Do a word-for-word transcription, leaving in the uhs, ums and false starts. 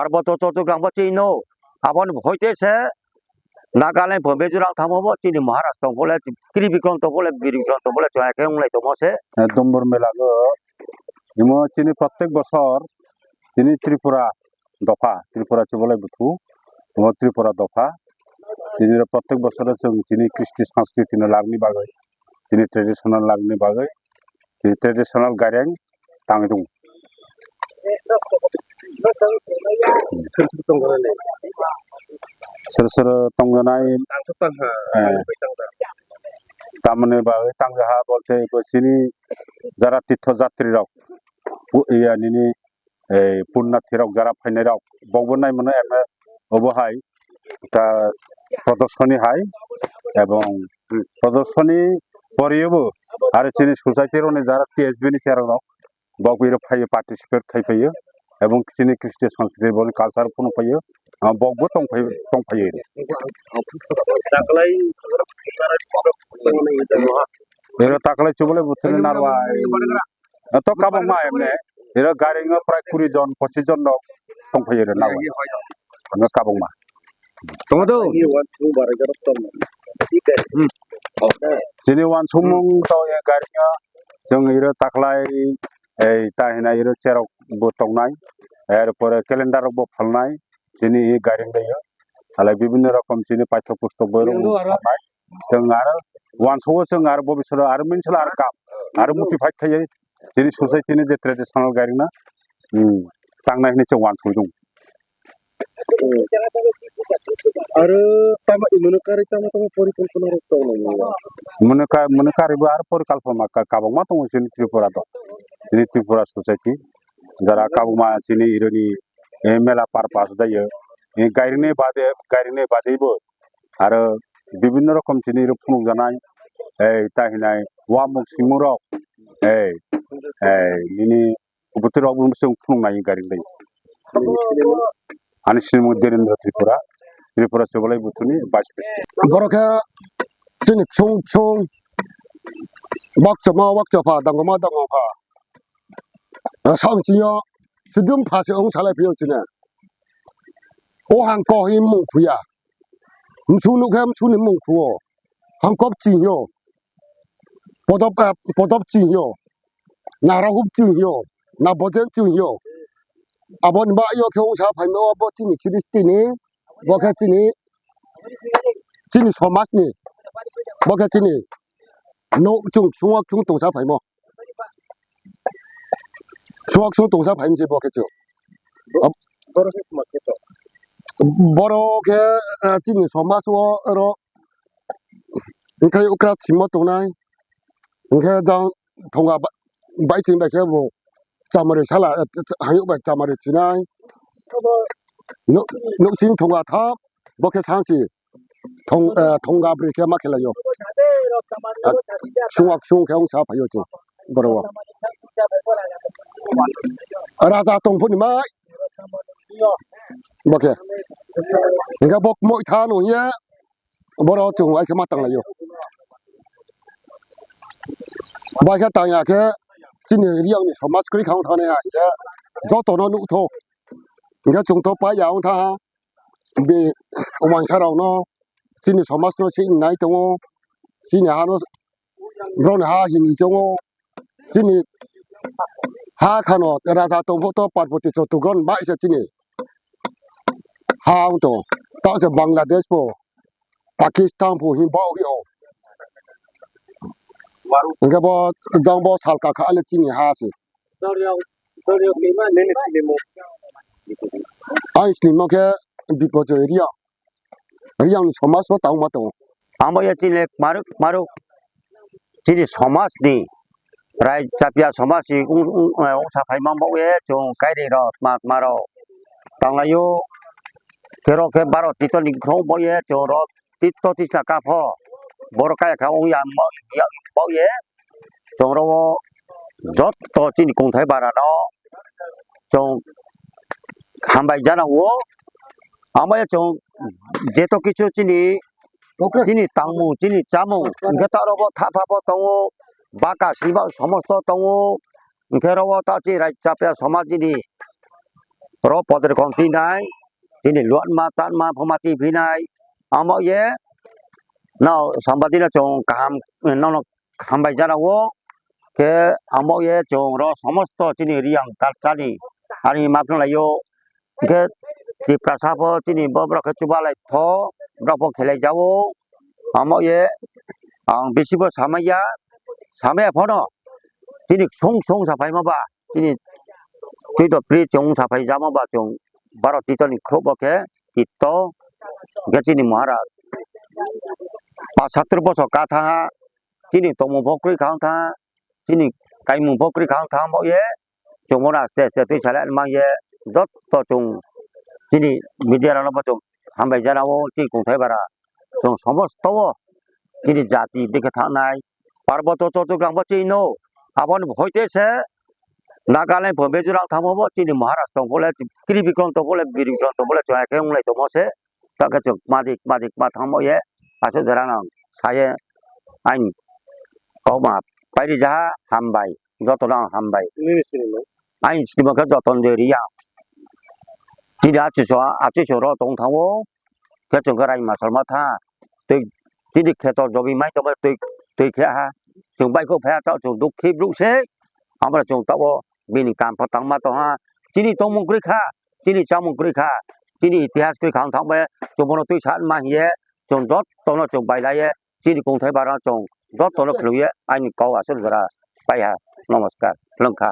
Parboto Chottogram bo chini no. Aboni hoite se Nagaland pho Mizoram thangma bo chini Maharaj tong bole, Tri Bikram tong bole, Bir Bikram tong bole, chwng khe wng lai tongmo se. Eh, Dumbur mela go, imo chini prottek bosor chini Tripura dopha, Tripura chubolai buthu, imo Tripura dopha. Chini rok prottek bosor chwng chini kristi sanskriti no lagni bagwi, chini traditional lagni bagwi, chini traditional gareng tangwi tongo. Sir sir tongjanai. Sir sir tongjanai. Ang to tangha. Eh. Ang bai tangha. Tamoni bagwi tangjaha bolte bo chini jara tirtho jatri rok. Bu-, iya nini, eh, punnathi rok jara phainai rok. Bokbo nai mano eme obo hai ta prodorsoni hai ebong prodorsoni poriyobo aro chini society rokni jara T S B ni cherok rok. Bok biro phaiyo, participate khai phaiyo, ebong chini kristi sanskriti boni culture phunuk phaiyo, ah, bok bo tong phai, tong phaiyo. Taklai, ero taklai chubolai buthuni narwai. To kabangma emne, ero gareng o prai kuri jon, pochis jon rok tong phaiyo ero narwai. Ano kabangma. Tongma do? Hmm. Chini wansukmung to ye gareng o, chwng iro taklai, ei, ta hina iro cherok bo tongnai, er pore calendar rok bo phalnai, chini i gareng bai o. Alai bibinno rokom chini paithak pustok bo rok bo phalnai. Chwng aro wansugo chwng aro bobisoro aro minsila aro kam, aro muti phai thai. Chini society ni je traditional gareng na, hmm, tangnai hinwi chwng wansuk tongo. Aro tamo imono karwi tamo tamo porikalpona rok tonglaio. Mone ka, mone karwi bo aro porikalpona ka, kabangma tongo chini Tripura do. Chini Tripura society jara kabangma chini ironi, eh, mela purpose dayo. Eh, gareng ni bade, gareng ni bade bo aro bibinno rokom chini iro phunukjanai, ei, ta hinai wamung simung rok, ei, ei, nini bwtwi rok bo chwng phunuknai gareng bai. Ani sinimung Dhirendra Tripura, Tripura chubolai buthuni vice president. Borok khe chini chwng chwng, bak chama bak chapha, dangma dangma pha. Samsio sudum phase ong salai phio chini. O hangko hi mung khuya. Msu nukhe msuni mung khuo. Hangkop chingyo. Podop, eh, podop chingyo. Narahup chingyo. Nabojen chingyo. Aboni ba yo khe ongsa phaima o bo chini sristini. Bo khe chini, chini somajni. Bo khe chini. No chung chungwak chung tongsa phaimo. Suak sung tongsa phaimse bo khe chwng. Borok khe tma khe to? Borok khe, eh, chini somaj o oro hwnkhe ukra chingma tongnai. Hwnkhe jang thonga ba-, bai chini bai khe bo chamari sala, eh, hayuk bai chamari chinai. Nuk, nuk sing thonga thap, bo khe sansi. Thong, eh, thongga bwrwi khe ma khelaio. Ah, sungwak sung khe wngsa phaio chwng borok o. Raja tongphoni mai. Bo khe. Hingke bo moi tha no hiye. Borok chwng ai khe ma tanglaio. Bai khe tangya khe chini riyang ni somaj kwrwi kha wng thani hai khe joto no nuk tho. Hingke chwng tho pai ya wng tha. Be uansarokno chini somajno sini nai tongo, chini hano borokni ha hini tongo, chini ha khano raja tongpho to Parboti Chottogram bai se chini ha wng tongo, ta se Bangladesh pho, Pakistan pho hin ba wng o. Hingke bo jang bo salka kha le chini ha se. Ang sinimo khe Bipojoy Riyang. Riyang ni somaj bo tangma tongo. Ang bo ya chini maruk, maruk chini somaj ni rai chapya somaj ni ung, ung, eh, ungsa phai mang bo ye chwng kairi rok tma, tma rok tanglaio. Khe rok khe baro tito ni khro bo ye chwng rok tito tisa kapho. Borok kaya kha ung ya mo, ya bo ye. Chwng oro o joto chini kongthai bara no chwng hambai jana o. Amo ya chwng jeto kichu chini, chini tangmung, chini chamung, hwnkhe ta oro bo thapha bo tongo, baka siba somosto tongo, hwnkhe oro o ta chini rai chapya somaj chini ro podre kom tinai, tini luatma tatma phoma ti phinai, amo ye no sambadi no chong kaham, nono hambai jana o, ke amo ye chong ro somosto chini Reang culture ni ani ma phung lai o, ke Tiprasa pho chini bo borok khe chuba lai tho, borok pho khelai jao, amo ye ang bisi bo samaya, samaya phono chini song song sa phai ma ba, chini twi to pri chong sa phai jama ba chong baro tito ni khro bo khe tito, ke chini Maharaj pasatur boso ka tha, chini tongmung bo kwrwi kha wng tha, chini kaimung bo kwrwi kha wng tha, bo ye chwng bono aste aste twi salai man ye jotto chwng chini media rok no bo chwng hambai jana o, chini kongthai bara chwng somosto o chini jati bikhe thangnai Parboto Chottogram bo chini no, aboni hoite se Nagaland bo Mizoram thangma bo chini Maharaj tong bole, Tri Bikram tong bole, Bir Bikram tong bole, chwng khe wng lai tongmo se. Takhe chwng madik madik ma thangmo ye, aswk jora nang saye ain kokma pairi jaha hambai, jotono ang hambai. Nini sinimung? Ain sinimung khe Joton de Reang. Chini achuso, achuso ro tong thango, khe chwng khe rai masal ma tha, twi chini kheto jobi mai tongma twi, twi khe ha, chwng bai kho phai tao chwng dukhi bruk se, amra chwng tao bini kam pha tangma tong ha, chini tongmung kwrwi kha, chini chamung kwrwi kha, chini itihas kwrwi kha wng thang bai, chwng bono twi san ma hiye, chwng jotono chwng bai lai ye, chini kongthai bara chwng jotono khwlwi ye, aini kok aswk jora pai ha, namaskar, khwlwng kha.